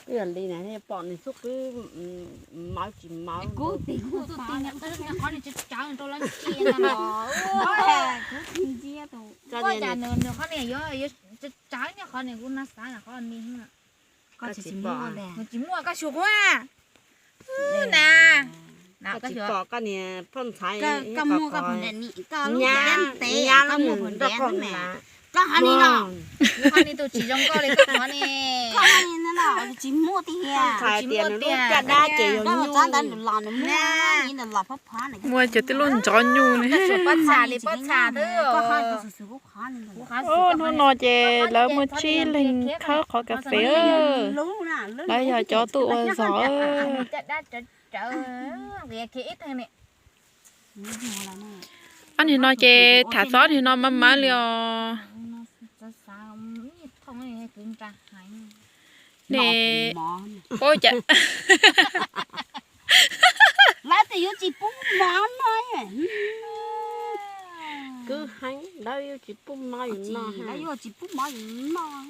Yog li na pom nws xub qwb mawv tsis mawv. Kuv tis kuv tus tis nws qwb qhov nws tsav tsav rau lawv ntsia no. Koj cas nws qhov niag yuav tsav tsav nyob qhov niag kuv no xav qhov ni. Koj tsis muaj, koj xyuas kuv na. Na koj tsis pom koj niag phauj ntxhais, koj muaj koj phoom nram ni, koj lub nyab ntev, koj muaj phoom nram ni na. Koj hov ni no, koj ni tus tsis zoo nkauj li koj hov ni. Koj hov ni no tsis muaj tiag. Ntxhais tias nws lub caj dab ces yog nyuj. Los nws muaj los phab phab. Muaj cov tib lub ntsov nyuj ne. Pob txha li pob txha twb. Hnub no ces lawv muaj tsib leeg khawb qhov kas fes. Lawv yog cov tuaj ua zog. Ob niag no ces tham xov niag no maj mam li os. Ne, paub cas. Lawv twb yuav tsis pub mov no. Kwv heev, lawv yuav tsis pub mov yus noj, lawv yuav tsis pub mov yus noj.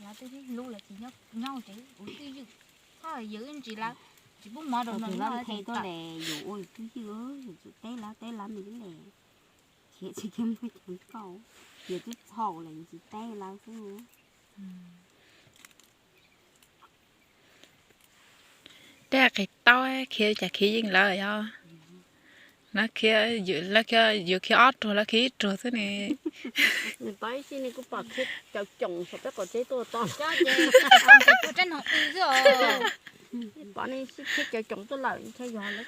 Lawv twb hlub lawv tsis nyob tsev ua twj ywm, txhob yus ntsis lawv tsis pub mov rau no. Lawv nthe tuaj le yus ua yus twj ywm, yus tsis teb lawv, teb lawv me le. Khiav tsis khiav muaj cov nkauj, yus twb txhaum lawm yus tsis teb lawv xwb. Dej qis tau, khiav cas khiav yeej lawv yog. Lawv khiav, lawv khiav, yus khiav ob ruag lawv khiav ib ruag xwb ne. Nws pom ib sij ne kuv pom khiav caum coom saum peb qaum tsev tuaj tod. Pom ne sib khiav caum coom tuaj lawm, ntshai yog lawv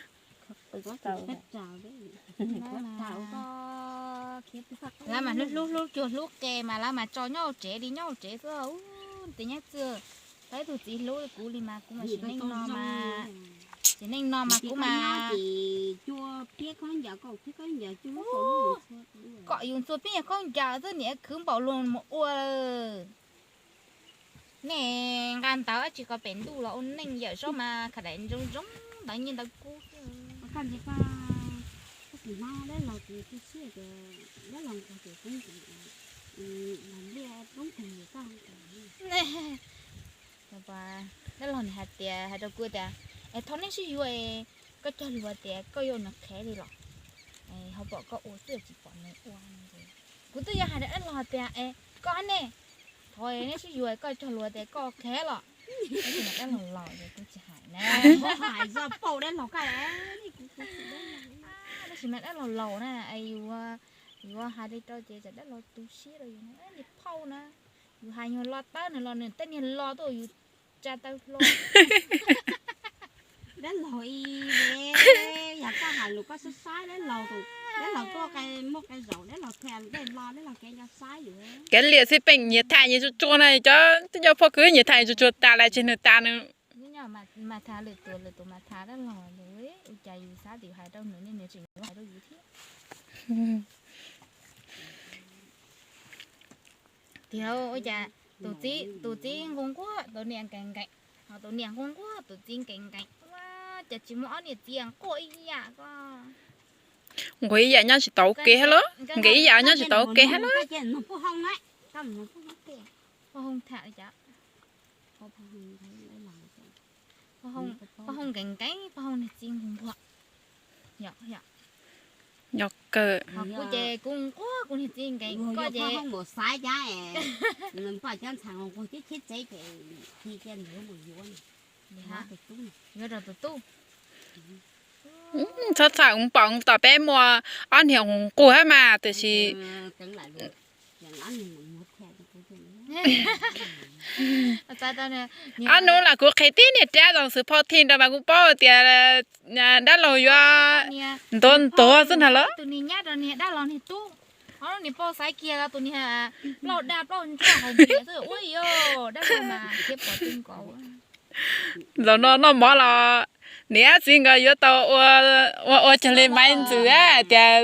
qw pab raws. Lawv mas hlub hlub hlub cuag hlub qe mas lawv mas tso nyob hauv tsev li nyob hauv tsev xwb. Ub, tus nyab txwj, tau ib tug txiv hlub kuv li mas kuv mas sim neej no mas, sim neej no mas kuv mas kom yus ntxuag pib yog khaub ncaws xwb niam khwv npaum luag mus ua. Nej nqa ntawv tsis qhov pem ntuj los ua neej yawm zaub mas kha daim zoo zoo ntawv nyiaj ntawv kub xwb. Dab laug nws hais tias, hais rau kuv tias, es thaum nej sib yuav, koj cog lus tias koj yuav nws qhev li los, ho pom koj ua xwb tsis pom nws ua. Kuv twb yuav hais rau dab laug tias, es koj ne, thaum nej sib yuav koj cog lus tias koj qhev los, tab sis mas dab laug laus ces kuv tsis hais na. Hais txog paum dab laug, tab sis mas dab laug laus na, yus yuav hais li rau ces tsam dab laug tu siab rau yus na, niag phauj na, yus hais nyuag lo tawb nws los nws tej niag lo tuaj yus tsa taw hlo. Dab laug ib, yog koj hais lus koj saib saib dab laug, dab laug tuaj muaj qee zaum dab laug tham dej lo dab laug kev nco saib yus. Kev liam xij peem nyias tham nyias tsuag tsuag na, cov twb nco phoj khwv nyias tham nyias tsuag tsuag tas lawm tsis nws tas nws. Mas tham lwm tus, lwm tus mas tham dab laug, ua cas yus xav tias yus hais rau nws ne nws tseem yuav hais rau yus thiab. Tiag, ua cas tus txiv nquag nquag tus niam nkees nkees, ho tus niam nquag nquag tus txiv nkees nkees, ua cas tsis muaj ob niam txiv nquag ib yam ko. Nquag ib yam nyob tsis tau ua ke hab los, nkees ib yam nyob tsis tau ua ke hab los. Pog Hoo tham li cas? Pog Hoo nkees nkees, Pog Hoo niag txiv nquag nquag. Yog kawg. Kuv ces kuv nquag kuv niag txiv nkees, koj ces xaiv cas, npaj cov ntxhais nquag thiab khiav tsev ces cia nws mus yuav, yuav rau tus tub. Txhob txhawj, kuv pom tom peb muaj ob niag nquag hab mas tiam sis ob hnub los kuv qhia tib niag rab zoo xwm phau thij rau mas kuv paub tias dab laug yuav ntuav ntuav xwb ntag los. Tus niag nyab rau niag dab laug niag tub, ob lub niag paub xaiv kiag tus niag plaub daj plaub ntsuab hauv npias xwb ua ib yam dab laug mas thiab pom tub nkaus. Zaum no noj mov los niam txiv nkawd yuav tau ua, ua cog li Maiv Ntxwm tias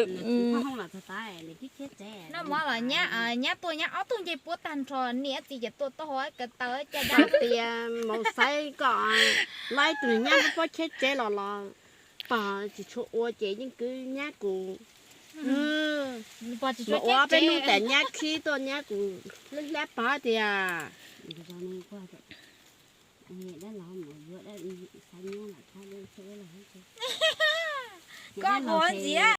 noj mov los nyab, nyab tuaj nyab ob tug ncej puab tag nrho, niam txiv ces tuaj taub hau kaw taw caj dab tias mus xaiv kom laib tus niag nyab pob cheb tsev los los pog tsis tshua ua ces yeej kwv nyab kuv. Mus ua peb hnub tas nyab khib tuaj nyab kuv hlab hlab pog tias Dab laug mus yuav dab, xav nyob lam thab dab tsheb dab laug. Koj ua ntxiv.